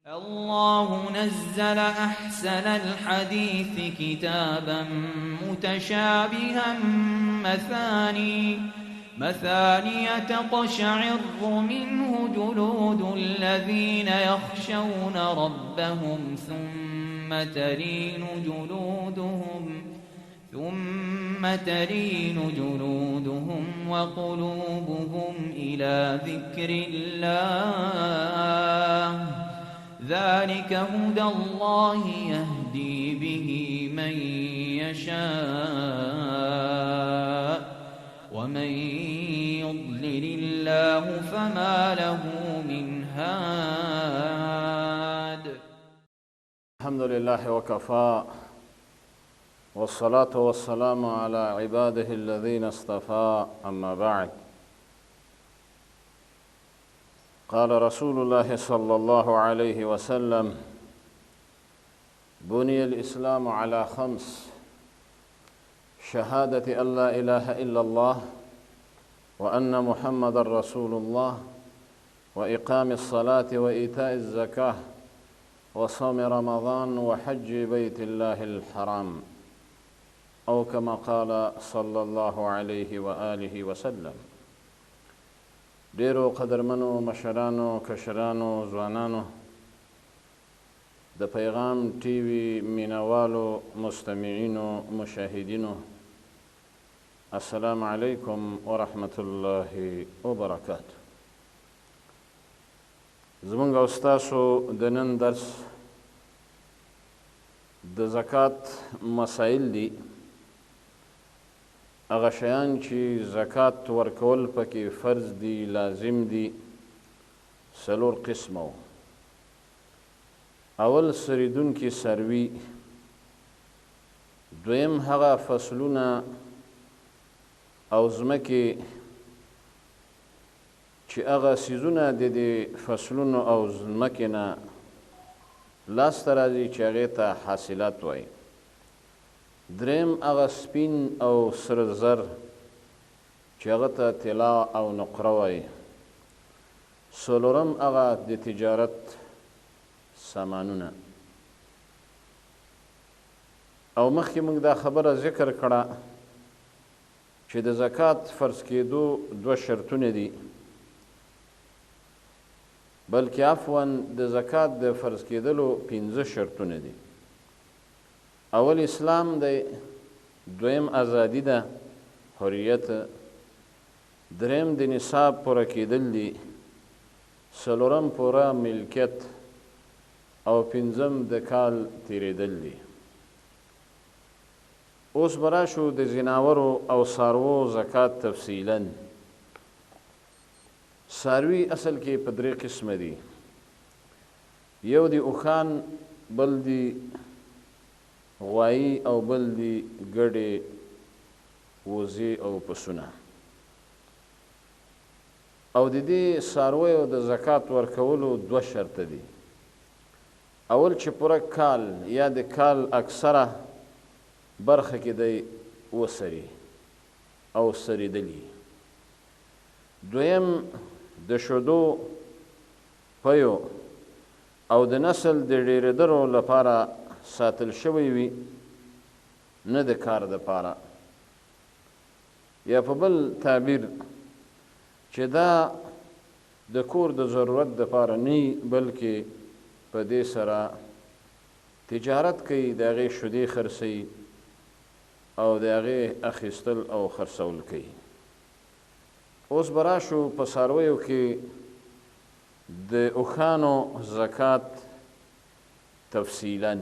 الله نزل أحسن الحديث كتابا متشابها مثاني تقشعر منه جلود الذين يخشون ربهم ثم تلين جلودهم وقلوبهم إلى ذكر الله ذلك هدى الله يهدي به من يشاء ومن يضلل الله فما له من هاد. الحمد لله وكفى، والصلاة والسلام على عباده الذين اصطفى، أما بعد. قال رسول الله صلى الله عليه وسلم: بني الإسلام على خمس: شهادة أن لا إله إلا الله، وأن محمد رسول الله، وإقام الصلاة، وإيتاء الزكاة، وصوم رمضان، وحج بيت الله الحرام، أو كما قال صلى الله عليه وآله وسلم. ډیرو قدرمنو مشرانو، کشرانو، ځوانانو، د پیغام ټي وي مینوالو، مستمعینو، مشاهدینو، السلام علیکم ورحمت الله وبرکاته. زمونږ او ستاسو د نن درس د زکات مسایل دي، هغه شیان چې زکات ورکول پکې فرض دي، لازم دي. څلور قسمه وو. اول څرېدونکي څاروي، دویم هغه فصلونه او ځمکې چې هغه څیزونه د دې فصلونو او ځمکې نه لاسته راځي چې هغې ته حاصلات وایي. دریم هغه سپین او سره زر چې هغه ته طلا او نقره وایي. څلورم هغه د تجارت سامانونه. او مخکې موږ دا خبره ذکر کړه چې د زکات فرض کېدو دوه شرطونه دي، بلکې عفوا د زکات د فرض کېدلو پنځه شرطونه دي. اول اسلام دی، دویم ازادي ده، حریت، دریم د نصاب پوره کېدل دي، څلورم پوره ملکیت، او پنځم د کال تېرېدل دي. اوس به راشو د ځناورو او څاروو زکات تفصیلا. څاروي اصل کې په درې قسمه دي، یو دي اوښان، بل دي غوایي، او بل دي ګډې، وزې او پسونه. او د دې څارویو د زکات ورکولو دوه شرطه دي. اول چې پوره کال یا د کال اکثره برخه کې دی وسري او سرېدلي. دویم د شودو، پیو او د نسل د ډېرېدلو لپاره ساتل شوی وي، نه د کار دپاره. یا په بل تعبیر چې دا د کور د ضرورت دپاره نه وي، بلکې په دې سره تجارت کوي، د هغې شودې خرڅوي او د هغې اخیستل او خرڅول کوي. اوس به راشو په څارویو کې د اوښانو زکات تفصیلا.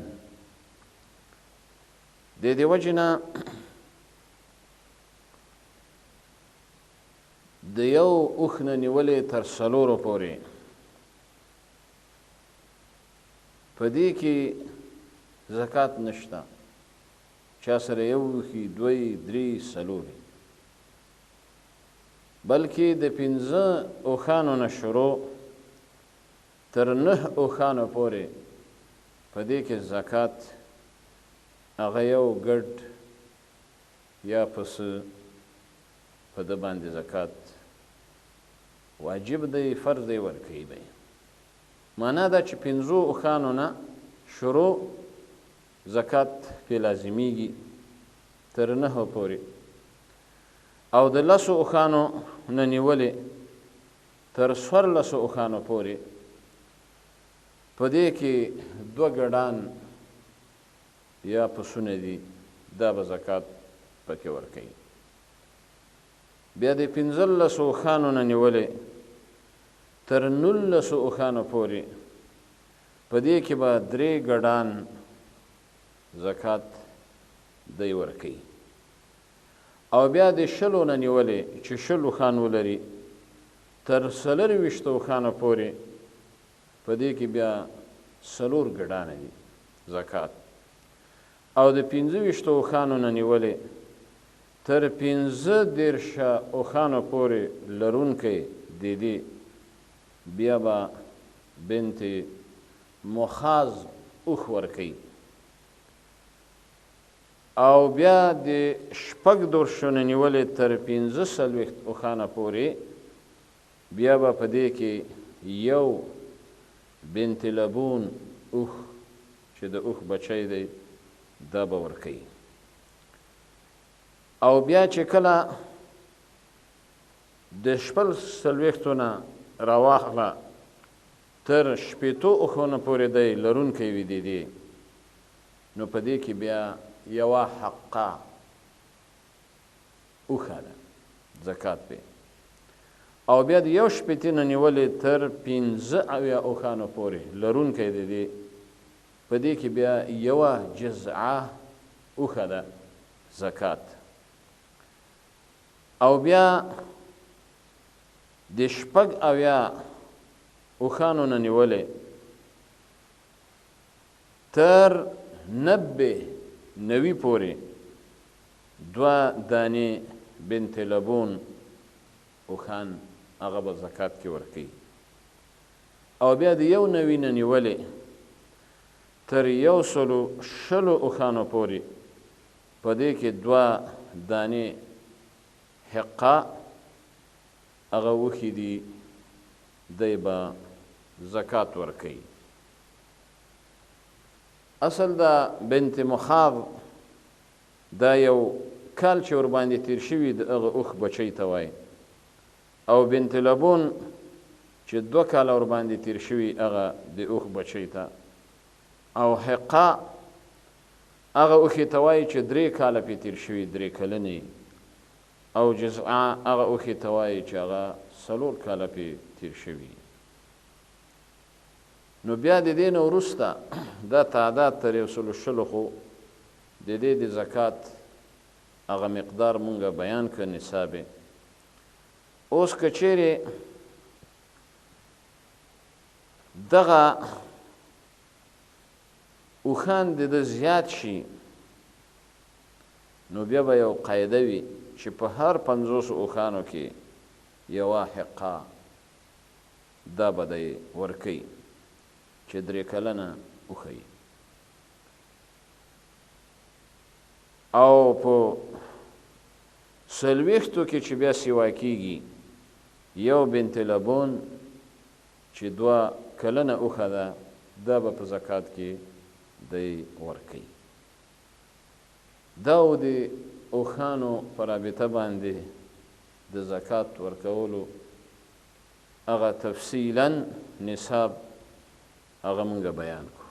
د دې وجې نه د یو اوښ نه نیولې تر څلورو پورې په دې کې زکات نشته. چا سره یو اوښ وي، دوه وي، درې، څلور وي، بلکې د پنځه اوښانو نه شروع تر نه اوښانو پورې په دې کې زکات هغه یو ګډ یا پسه په ده باندې زکات واجب دی، فرض دی، ورکوي به یې. معنا دا چې پنځو اوښانو نه شروع زکات پې لازمیږي تر نهو پورې، او د لسو اوښانو نه نیولې تر څوارلسو اوښانو پورې په دې کې دوه ګډان یا پسونه دي، دا به زکات پکې ورکوي. بیا د پنځلسو اوښانو نه نیولې تر نولسو اوښانو پورې په دې کې به درې ګډان زکات دی ورکوي. او بیا د شلو نه نیولې چې شل اوښان ولري تر څلورویشتو اوښانو پورې په دې کې بیا څلور ګډانه دي زکات. او د پنځه ویشتو اوښانو نه نیولې تر 35 اوښانو پورې لرونکی د دې بیا به بنت مخاض اوښ ورکوي. او بیا د 36 نه نیولې تر 45 اوښانه پورې بیا به په دې کې یو بنت لبون اوښ چې د اوښ بچی دی دا به ورکوي. او بیا چې کله د 46 نه راواخله تر 60 اوښو نه پورې دی لرونکی وي د دې، نو په دې کې بیا یوه حقه اوښه ده زکات پې. او بیا د 61 نه نیولې تر 75 اوښانو پورې لرونکی د دې، په دې کې بیا یوه جزعه اوښه ده زکات. او بیا د 76 اوښانو نه نیولې تر 90 پورې دوه دانې بنت لبون اوښان هغه به زکات کې ورکوي. او بیا د 91 نه نیولې تر 120 اوښانو پورې په دې کې دوه دانې حقه هغه اوښې دي دی به زکات ورکوي. اصل دا بنت مخاض دا یو کال چې ورباندې تیر شوي د هغه اوښ بچی ته وایي، او بنت لبون چې 2 کاله ورباندې تیر شوي هغه د اوښ بچی ته، او حقه هغه اوښې ته وایي چې 3 کاله پې تیر شوي، 3 کلنې، او جزعه هغه اوښې ته وایي چې هغه 4 کاله پې تیر شوي. نو بیا د دې نه وروسته دا تعداد تر 120 خو د دې د زکات هغه مقدار مونږه بیان کړ نصاب. اوس که چیرې دغه اوښان د ده زیات شي، نو بیا به یو قاعده وي چې په هر 50 اوښانو کې یوه حقه دا به دی ورکوي چې 3 کلنه اوښه وي. او په 40 کې چې بیا سیوا کیږي یو بنت لبون چې 2 کلنه اوښه ده، دا به په زکات کې دی ورکوي. دا و د اوښانو په رابطه باندې د زکات ورکولو هغه تفصیلا نصاب هغه مونږ بیان کړو.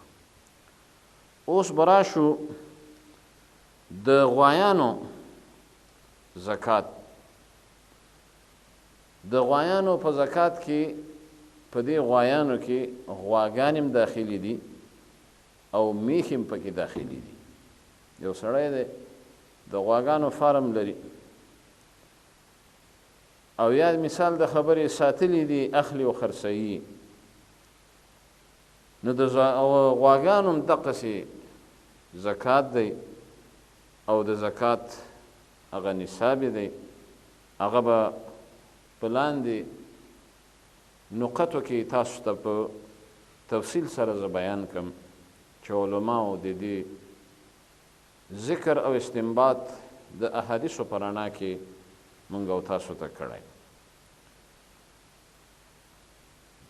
اوس به راشو د غوایانو زکات. د غوایانو په زکات کې په دې غوایانو کې غواګانې هم داخلي دي او میښې هم پکې داخلي دي. یو سړی دی د غواګانو فارم لري او یا مثال د خبرې ساتلي دي، اخلي او خرڅوي، نو د غواګانو هم دقسې زکات دی او د زکات هغه نصاب دی، هغه به په لاندې نقطو کې تاسو ته په تفصیل سره زه بیان کړم چې علماو د دې ذکر او استنباط د احادیثو په رڼا کې مونږ او تاسو ته کړی.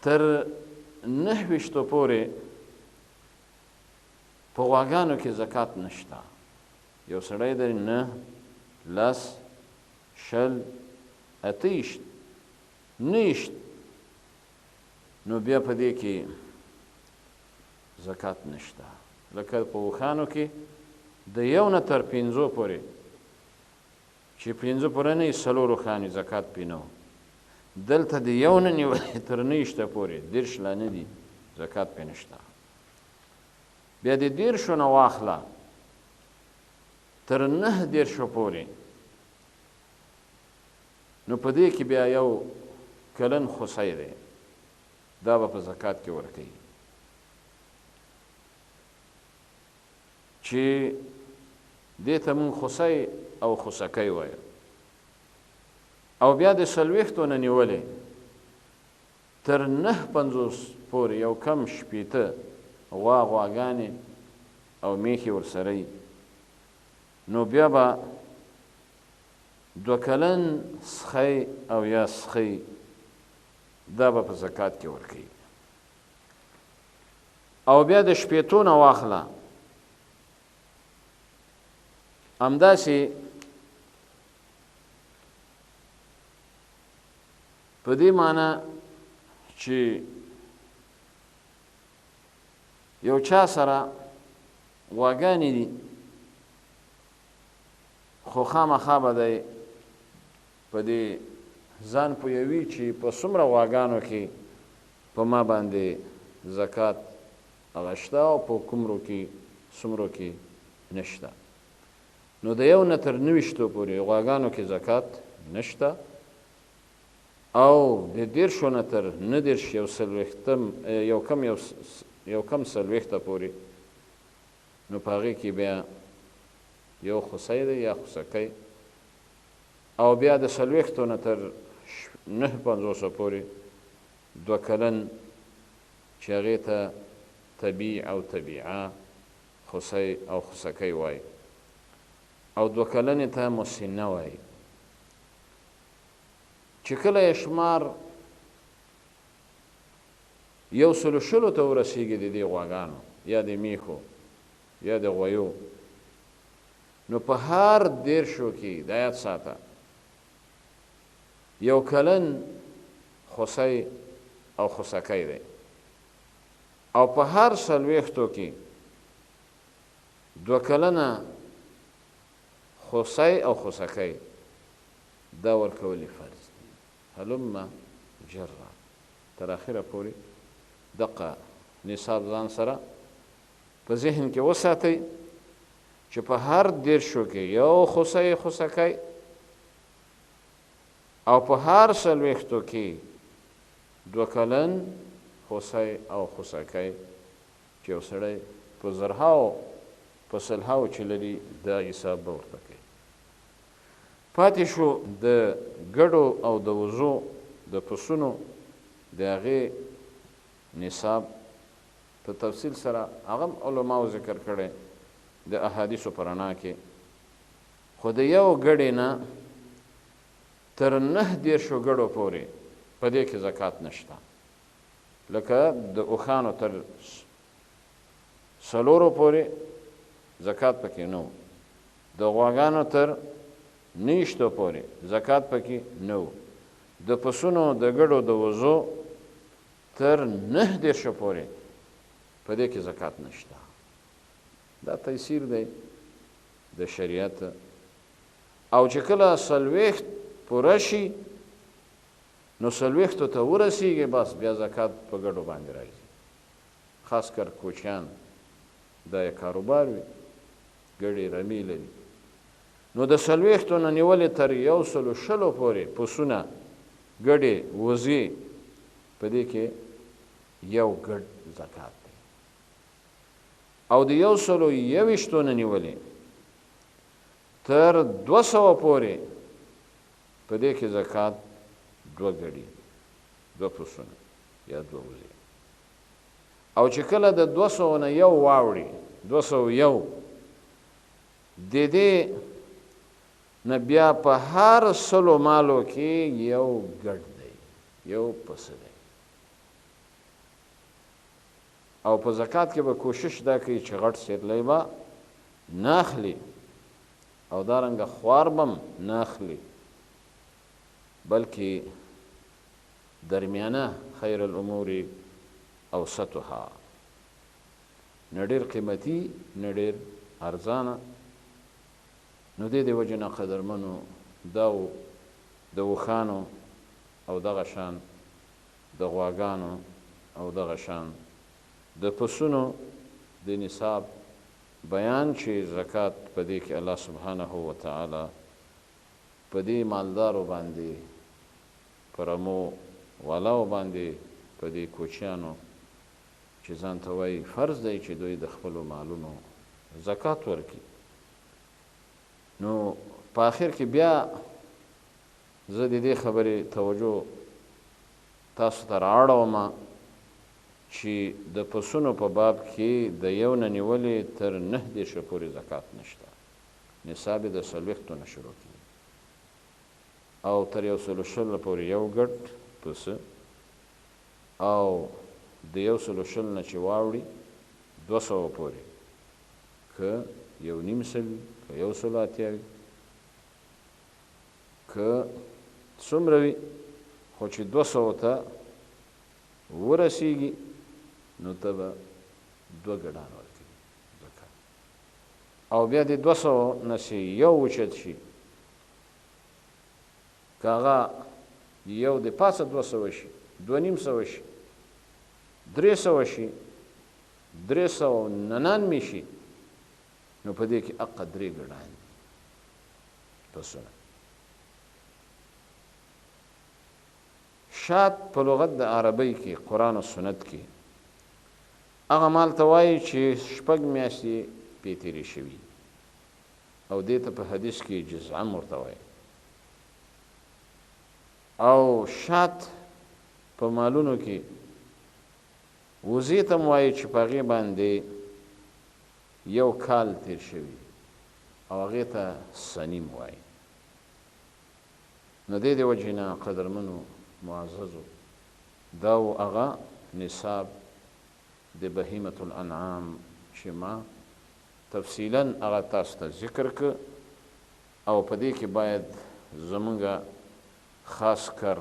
تر 29 پورې په غواګانو کې زکات نشته. یو سړی دی 9، 10، 20، 28، 29، نو بیا په دې کې زکات نشته. لکه په اوښانو کې د 1 نه تر 5 پورې، چې 5 پورې نه، 4 اوښان وي، زکات پرې نه و. دلته د 1 نه نیولې تر 29 پورې، 30 لا نه دي، زکات پرې نشته. بیا د 30 نه واخله تر 39 پورې، نو په دې کې بیا 1 کلن خوسی دی، دا به په زکات کې ورکوي. چې دې ته مونږ خوسی او خوسکی وایو. او بیا د 40 نه نیولې تر 59 پورې یو کم 60 غوا، غواګانې او میښې ورسره وي، نو بیا به 2 کلن سخی او یا سخی دا به په زکات کې ورکوي. او بیا د 60 نه واخله همداسې په دې معنی چې یو چا سره غواګانې دي، خو خامخا به دی په دې ځان پوهوي چې په څومره غواګانو کې په ما باندې زکات هغه شته او په کومرو کې څومرو کې نشته. نو د 1 نه تر 29 پورې غواګانو کې زکات نشته، او د 30 نه تر 39 یو کم یو کم 40 پورې، نو په هغې کې بیا یو خوسی دی یا خوسکی، او بیا د 40 نه تر 59 پورې 2 کلن چې هغې ته طبیع او طبیعه، خوسی او خوسکی وایي، او 2 کلنې ته مسنه وایي. چې کله یې شمار 120 ته ورسېږي د دې غواګانو یا د میښو یا د غویو، نو په هر 30 کې د یاد ساته 1 کلن خوسی او خوسکی دی، او په هر 40 کې 2 کلنه خوسی او خوسکی دا ورکول فرض دي. هلمه جره تر اخره پورې دقه نصاب ځان سره په ذهن کې وساتئ چې په هر 30 کې یو خوسی خوسکی او په هر 40 کې 2 کلن خوسی او خوسکی، چې یو سړی په زرهاو په سلهاو چې لري دا حساب به ورته کوي. پاتې شو د ګډو او د وزو د پسونو د هغې نصاب په تفصیل سره هغه هم علماو ذکر کړی د احادیثو په رڼا کې. خو د یو ګډې نه تر 39 ګډو پورې په دې کې زکات نشته، لکه د اوښانو تر 4 پورې زکات پکې نه و، د غواګانو تر 29 پورې زکات پکې نه و، د پسونو د ګډو د وزو تر 39 پورې په دې کې زکات نشته. دا تیسیر دی د شریعت. او چې کله 40 پوره شي نو 40 ته ورسیږي، بس بیا زکات په ګډو باندې راځي. خاص کر کوچیان دا یې کاروبار وي، ګډې رمې لري. نو د 40 نه نیولې تر 120 پورې پسونه، ګډې، وزې، په دې کې یو ګډ زکات دی. او د 121 نه نیولې تر 200 پورې په دې کې زکات 2 ګډې، 2 پسونه یا 2 وزې. او چې کله د 200 نه یو واوړي، 201، د دې نه بیا په هر 100 مالو کې یو ګډ دی، یو پسه دی. او په زکات کې به کوشش دا کوي چې غټ سیرلی به نه اخلي او دارنګه خوار به هم نه اخلي، بلکې درمیانه، خیر الامور اوسطها، نه ډېر قیمتي نه ډېر ارزانه. نو دې د وجې نه قدرمنو دا و د اوښانو او دغه شان د غواګانو او دغه شان د پسونو د نصاب بیان چې زکات په دې کې الله سبحانه وتعالی په دې مالدارو باندې، په رمو والاو باندې، په دې کوچیانو چې ځان ته وایي فرض دی چې دوی د خپلو مالونو زکات ورکړي. نو په آخر کې بیا زه د دې خبرې توجه تاسو ته رااړوم چې د پسونو په باب کې د یو نه نیولې تر 39 پورې زکات نشته، نصاب یې د 40 نه شروع کېږي او تر 120 پورې یو ګډ پسه او د 120 نه چې واوړي 200 پورې، که 1.5 وي، که 180 وي، که څومره وي، خو چې 200 ته ورسیږي نو ته به 2 ګډان ورکوي زکات. او بیا د 200 نه چې یو اوچت شي، که هغه یو د پاسه 200 شي، 250 شي، 300 شي، 399 شي، نو په دې کې اقا 3 ګډان دي پسونه. شات په لغت د عربۍ کې قرآن او سنت کې هغه مال ته وایي چې 6 میاشتې پې تېرې شوي، او دې ته په حدیث کې جزعم ورته وایي. او شات په مالونو کې وزې ته هم وایي چې په هغې باندې 1 کال تېر شوي، او هغې ته سنیم وایي. نو دې د وجې نه قدرمنو معززو دا و هغه نصاب د بهیمة الانعام چې ما تفصیلا هغه تاسو ته ذکر که. او په دې کې باید زمونږ خاص کر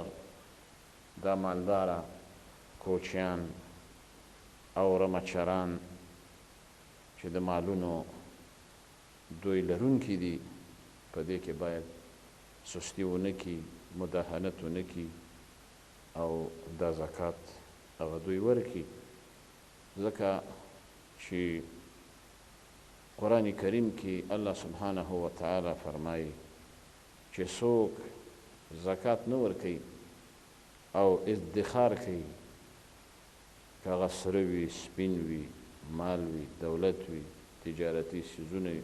دا مالداره کوچیان او رمچران چې د مالونو دوی لرونکي دي، په دې کې باید سستی ونه کړي، مداهنت ونه کړي او دا زکات هغه دوی ورکړي. ځکه چې قرآن کریم کې الله سبحانه وتعالی فرمایي چې څوک زکات نه ورکوي او ادخار کوي، که هغه سره وي، سپین وي، مال وي، دولت وي، تجارتي څیزونه وي،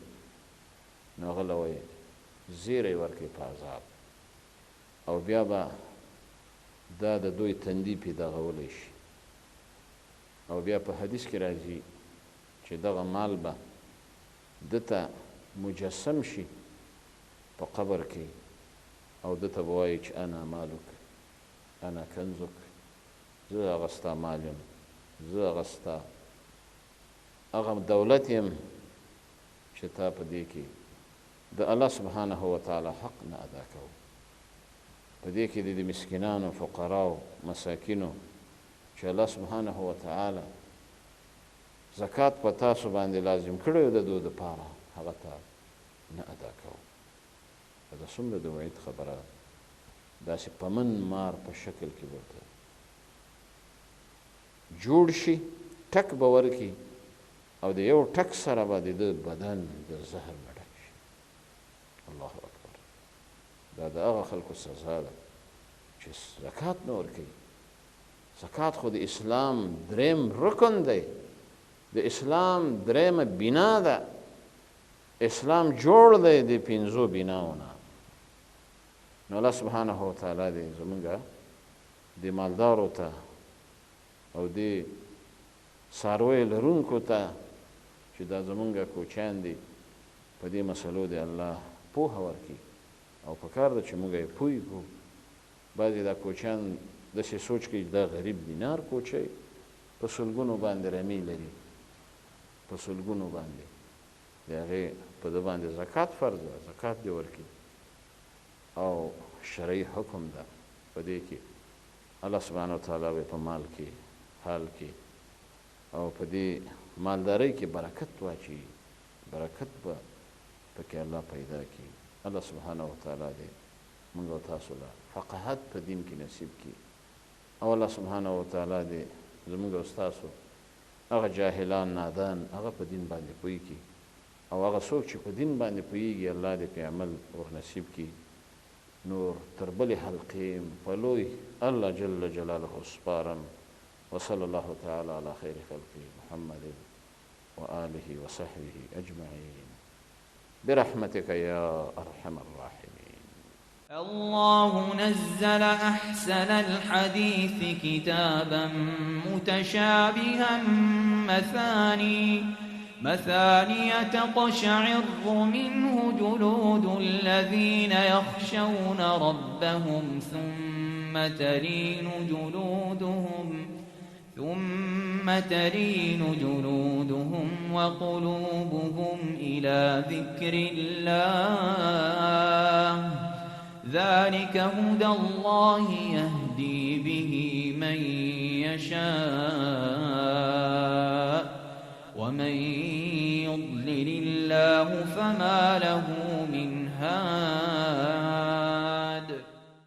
نو هغه له وایي زیری ورکوي په عذاب، او بیا به دا د دوی تندي پې دغولی شي. او بیا په حدیث کې راځي چې دغه مال به ده ته مجسم شي په قبر کې، او ده ته به وایي چې انا مالک، انا کنزک، زه هغه ستا مال یم، زه هغه ستا هغه دولت یم چې تا په دې کې د الله سبحانه وتعالی حق نه ادا کوو. په دې کې د مسکینانو، فقراو، مساکینو چې الله سبحانه وتعالی زکات په تاسو باندې لازم کړی د دوی دپاره، هغه ته نه ادا کوو. دا څومره د وعید خبره ده، داسې پمن مار په شکل کې ورته جوړ شي، ټک به ورکړي او د یو ټک سره به د ده بدن د زهر نه ډک شي. الله اکبر. دا د هغه خلکو سزا ده چې زکات نه ورکوي. زکات خو د اسلام دریم رکن دی، د اسلام دریمه بنا ده. اسلام جوړ دی د 5 بناو نه. نو الله سبحانه وتعالی دې زمونږ د مالدارو ته او د څارویو لرونکو ته چې دا زمونږ کوچیان دي، په دې مسلو دې الله پوهه ورکړي. او په کار ده چې موږ یې پوه کړو. بعضې دا کوچیان داسې سوچ کوي چې دا غریب دي، نه، هر کوچی په سلګونو باندې رمې لري، په سلګونو باندې، د هغې په ده باندې زکات فرض ده، زکات دې ورکړي او شرعي حکم ده. په دې کې الله سبحانه وتعالی به په مال کې، حال کې او په دې مالدارۍ کې برکت واچوي، برکت به پکې الله پیدا کړي. الله سبحانه وتعالی دې موږ او تاسو له فقاهت په دین کې نصیب کړي، او الله سبحانه وتعالی دې زموږ او ستاسو هغه جاهلان نادان هغه په دین باندې پوه کړي، او هغه څوک چې په دین باندې پوهېږي الله دې په عمل ور نصیب کړي. نور تر بلې حلقې په لوی الله جل جلاله سپارم. وصلى الله تعالى على خير خلقه محمد وآله وصحبه أجمعين برحمتك يا أرحم الراحمين. الله نزل أحسن الحديث كتابا متشابها مثانية تقشعر منه جلود الذين يخشون ربهم ثم تلين جلودهم وقلوبهم إلى ذكر الله. ذلك هدى الله يهدي به من يشاء.